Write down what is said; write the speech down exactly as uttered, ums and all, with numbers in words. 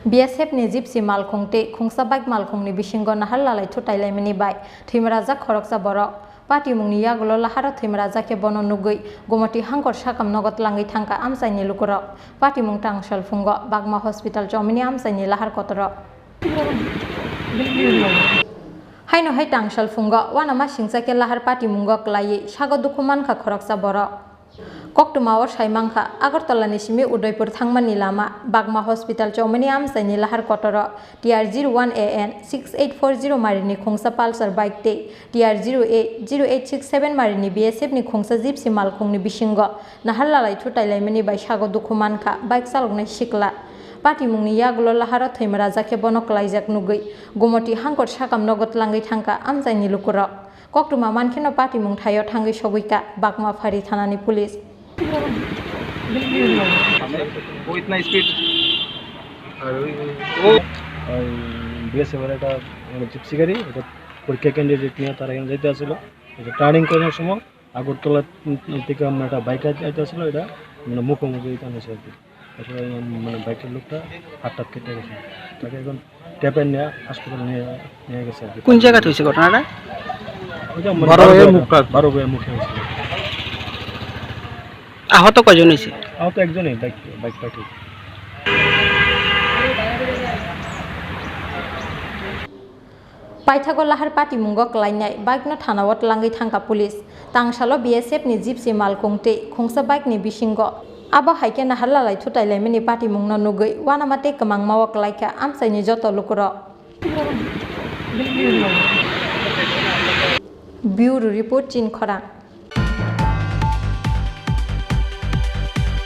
B S F ni Gypsy malkhung tei khungsa bike malkhungni bisingo nahar lalai thutailaimani bai thwimrajak khoroksa borok. Patimungni yagulo laharo thwimrajak khe bono nugwi Gomoti hangkor sakam nogo tlangwi thangkha amchaini lukurok. Patimung tangsalphungo Bagma Hospital chomini amchaini lahar kotoro. Haino hai tangsalphungo uanama singcha khe lahar patimungo klaiwi sago dukhu mankha khoroksa borok. Koktwmao sai mankha, Agartala ni simi Udaipur thangmani lama Bagma Hospital chomini amchaini lahar kotoro T R zero one A N six eight four zero marini khungsa Pulsar bike tei T R zero eight zero eight six seven marini B S F ni khungsa Gypsy malkhungni bisingo nahar lalai thutailaimani bai sago dukhu mankha bike chaloknai sikla. Patimungni yagulo laharo thwimrajak khe bono klaijak nugwi Gomoti hangkor sakam nogo tlangwi thangkha amchaini lukurok. Koktwma mankheno patimung thaio thangwi sogwikha Bagma Phari thanani police. वो इतना स्पीड। আর ওই, ওই, আর বিএসএফ এর একটা, মানে, জিপসি গাড়ি, এটা পরীক্ষা ক্যান্ডিডেট নিয়ে তারা এখানে যাইতে আসছিল। এটা টার্নিং করার সময় আগরতলা, উম, থেকে আমরা একটা বাইক আইতে আসছিল, এটা, মানে, মুখোমুখি এটা হয়েছে আর কি। তারপরে, উম, মানে, বাইকের লোকটা হাত টাত কেটে গেছে। তাকে এখন ট্যাপে নিয়ে হাসপাতালে নিয়ে, নিয়ে গেছে আর কি। কোন জায়গাতে হয়েছে ঘটনাটা? ওই যে, মানে, বড় ভাইয়ের মুখটা। বারো ভাইয়ের মুখে হয়েছিল। আহত কয়জন হয়েছে? আহত একজনই, bike, bike party. Paithago lahar patimungo klainai bike no thanao tlangwi thangkha police. Tangsalo B S F ni Gypsy malkhung tei khungsa bike ni bisingo. Abo hai khe nahar lalai thutailaimani patimungno nugwi uanama tei kwmangmao klaikha amchaini joto lukurok. Bureau Report, Chinkhorang.